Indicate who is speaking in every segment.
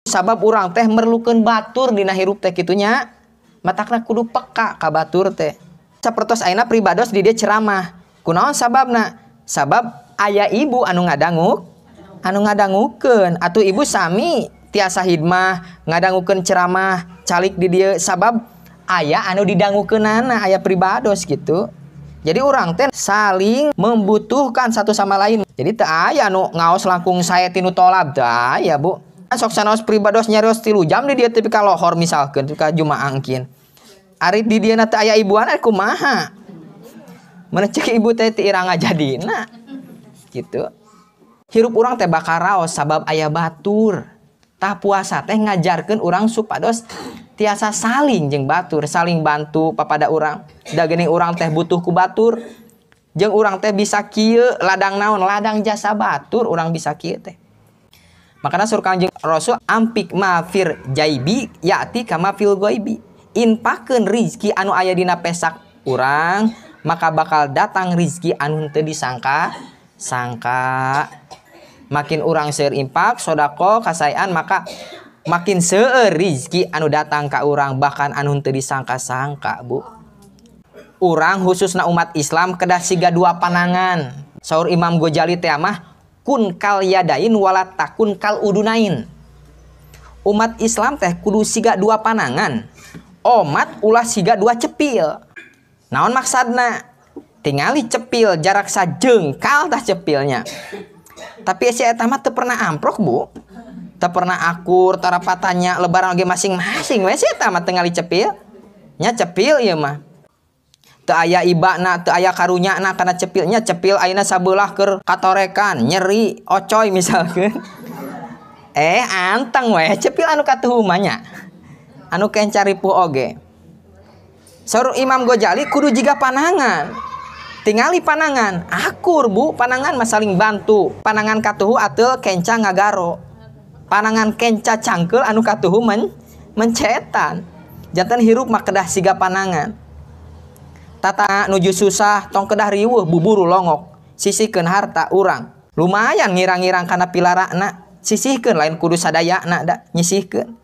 Speaker 1: Sabab urang teh merlukeun batur dina hirup teh kitu nya. Matakna kudu peka ka batur teh. Sapertos ayeuna pribados di dieu ceramah. Kunaon sababna? Sabab aya ibu anu ngadanguk, anu ngadangukeun. Atuh ibu sami tiasa hidmah ngadangukeun ceramah calik di dieu sabab aya anu didangukeunana, aya pribados gitu. Jadi urang teh saling membutuhkan satu sama lain. Jadi teu aya anu ngaos langkung sae tinu tolab, teu aya, Bu. Sok sanaos pribados nyarios 3 jam di dieu teh ka lohor misalkeun ka Jumaah engkin. Ari di dieu na teu aya ibuan ari kumaha? Mun cek ibu teh ti irang ngajadina. Gitu. Hirup urang teh bakal raos sabab aya batur. Tah puasa teh ngajarkeun urang supados tiasa saling jeung batur, saling bantu papada urang. Da geuning urang teh butuh ku batur. Jeung urang teh bisa kieu ladang naon? Ladang jasa batur urang bisa kieu teh. Makana sur Kangjeng Rasul ampik ma fir jaibi ya'ti kama fil ghaibi. Inpakeun rizki anu aya dina pesak urang, maka bakal datang rizki anu henteu disangka sangka. Makin urang seueur impak sodako kasaean, maka makin seueur rizki anu datang ka urang, bahkan anu henteu disangka-sangka, Bu. Urang khususna umat Islam kedah siga dua panangan. Saur Imam Ghazali teh mah kun kal yadain wala takun kal udunain. Umat Islam teh kudu siga dua panangan. Omat ulah siga dua cepil. Naon maksudna? Tingali cepil jarak sajengkal tah cepilnya. Tapi si eta mah teu pernah amprok, Bu. Teu pernah akur tarapatannya lebaran oge masing-masing we si eta mah tingali cepil. Nya cepil ieu mah. Teu aya ibana, teu aya karunyana kana cepilnya, cepil ayeuna sabelah keur katorekan, nyeri, ocoy misalkeun. Anteng we cepil anu katuhu mah nya. Anu kenca ripuh oge. Saur Imam Ghazali kudu jiga panangan. Tingali panangan, akur Bu, panangan mah saling bantu. Panangan katuhu ateul kenca ngagaro. Panangan kenca cangkeul anu katuhu mencetan. Janten hirup mah kedah siga panangan. Tata nuju susah tong kedah riweuh buburu longok. Sisihkeun harta urang. Lumayan ngirang-ngirang kana pilarana. Sisihkeun lain kudu sadayana da nyisihkeun.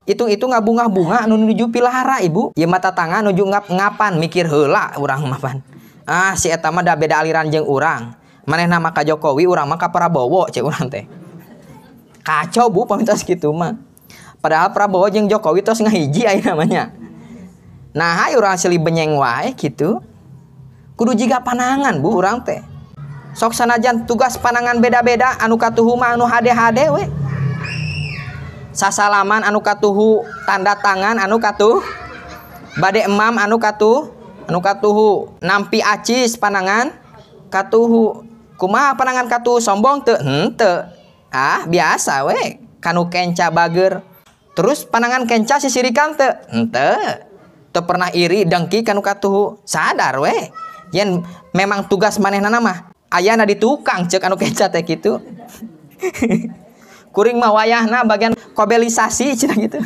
Speaker 1: Itu-itu ngabungah-bunga anu nuju pilara ibu. Ieu mah tatangga nuju ngap-ngapan mikir heula urang mah pan. Ah si eta mah da beda aliran jeung urang. Manehna mah ka Jokowi, urang mah ka Prabowo cek urang teh. Kacau Bu pamintos kitu mah. Padahal Prabowo jeung Jokowi tos ngahiji ayeuna mah nya. Nah hayu urang silih benyeng wae kitu. Kudu jiga panangan Bu urang teh. Sok sanajan tugas panangan beda-beda anu katuhu mah anu hade-hade we. Sasalaman anu katuhu tanda tangan anu katuh bade emam anu katuh anu katuhu nampi acis panangan katuhu kumaha panangan katuhu sombong teu henteu ah biasa we kanu kenca bager terus panangan kenca sisirikan teu henteu teu pernah iri dengki kanu katuhu sadar we yen memang tugas manehna mah ayana di tukang ceuk anu kenca teh kitu. Kuring mah wayahna bagian kobelisasi cenah gitu.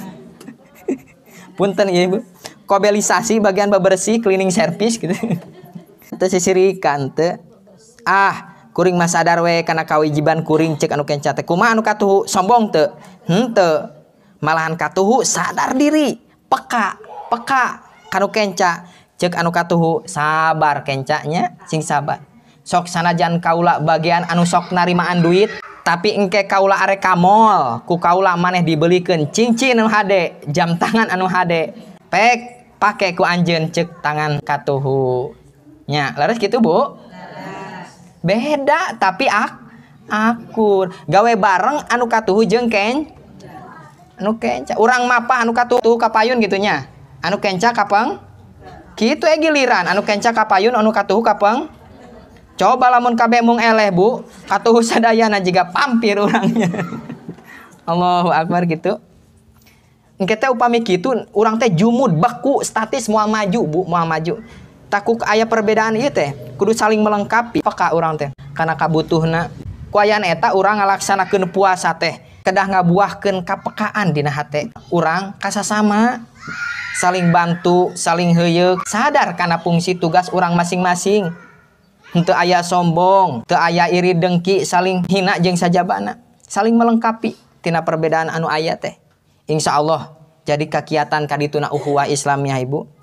Speaker 1: Punten ieu Ibu. Kobelisasi bagian bebersih cleaning service gitu. Teu sisirikan teu. Ah, kuring mah sadar we kana kawajiban kuring ceuk anu kenca teh. Kumaha anu katuhu sombong teu? Henteu. Malahan katuhu sadar diri, peka, peka kanu kenca. Ceuk anu katuhu sabar kencanya, sing sabar. Sok sanajan kaula bagian anu sok narimaan duit, tapi engke kaula arek ka mall, ku kaula maneh dibelikeun cincin anu hade, jam tangan anu hade. Pek pake ku anjeun ceuk tangan katuhu. Nya, leres kitu Bu? Beda tapi akur. Gawe bareng anu katuhu jeung anu kenca. Urang mapah anu katuhu kapayun gitu nya. Anu kenca kapeng kitu giliran anu kenca kapayun anu katuhu kapeng. Coba lamun kabeh mung eleh Bu, katuhu sadayana jiga pampir urangnya. Allahu akbar gitu. Engke teh upami kitu urang teh jumud baku statis moal maju Bu, moal maju. Takuk aya perbedaan ieu teh, kudu saling melengkapi peka urang teh kana kabutuhna. Ku ayaan eta urang ngalaksanakeun puasa teh kedah ngabuahkeun kapekaan dina hate. Urang kasasama saling bantu, saling heuyeuk, sadar kana fungsi tugas urang masing-masing. Henteu aya sombong, teu aya iri dengki, saling hina jeung sajabana, saling melengkapi tina perbedaan anu aya teh. Insya Allah jadi kegiatan kadituna ukhuwah Islamiyah, Ibu.